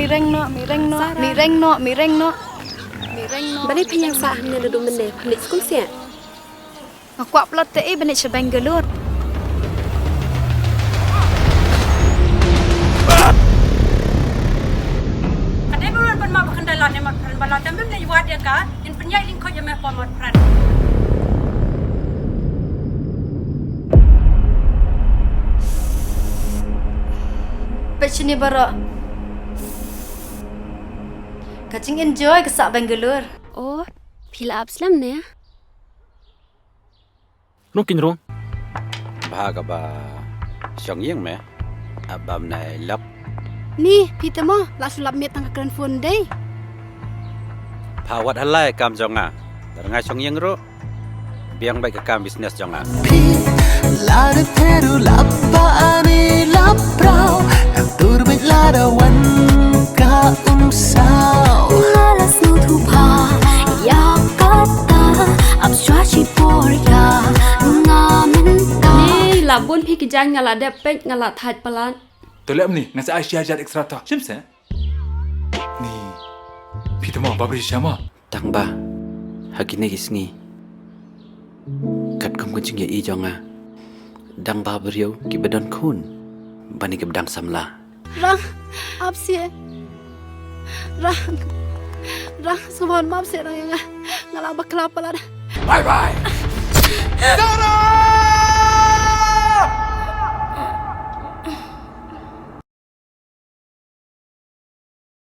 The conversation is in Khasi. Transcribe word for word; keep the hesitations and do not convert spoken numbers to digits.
Mireng noh, mireng noh, mireng noh, mireng noh. Mireng noh. Balei phi ïeng sah hangne naduh mynne? Phi leit skul seh? Nga kwah plot te i ban leit sha Bangalore. Ka dei ba ngan pynmap ba kan da lad ne mat pran ba lad, tang bym leit wad ïa ka, in pynïaid lyngkot ïa me pom mat pran. Peit shane baroh. Ka jing enjoy ka sah Bangalore. Oh, phi la ap slem ne? Rung kin rung. Bha kaba shong ïing me. Abam nai lap. Ni, phi te mo, la shu lap miet tang ka kren phone dei. Pha wat halai kam jong nga. Dar nga shong ïing ruh. Biang bad ka kam business jong nga. Phi la da theru lap ba ani lap rau. Ka tur bit la da wan ka um sau. Nga la sngewthuh pha ïa kata, ap shuwa shipor ïa nga mynta. Ni la bun phi ki jaiñ nga la dep peit, nga la thait palat. To lem ni, nga sa ai shi hajar extra ta. Shim se? Ni. Phi te mo, ba bri sha mo. Tang ba ha kine ki sngi, katkum ka jingïohi jong nga, dang ba briew kiba don khun bad kiba dang samla. Rang, ap seh. Rang, Rang, sngewbha ban map seh Rang ïa nga. Nga la bakla palat. Bye bye. Sarah!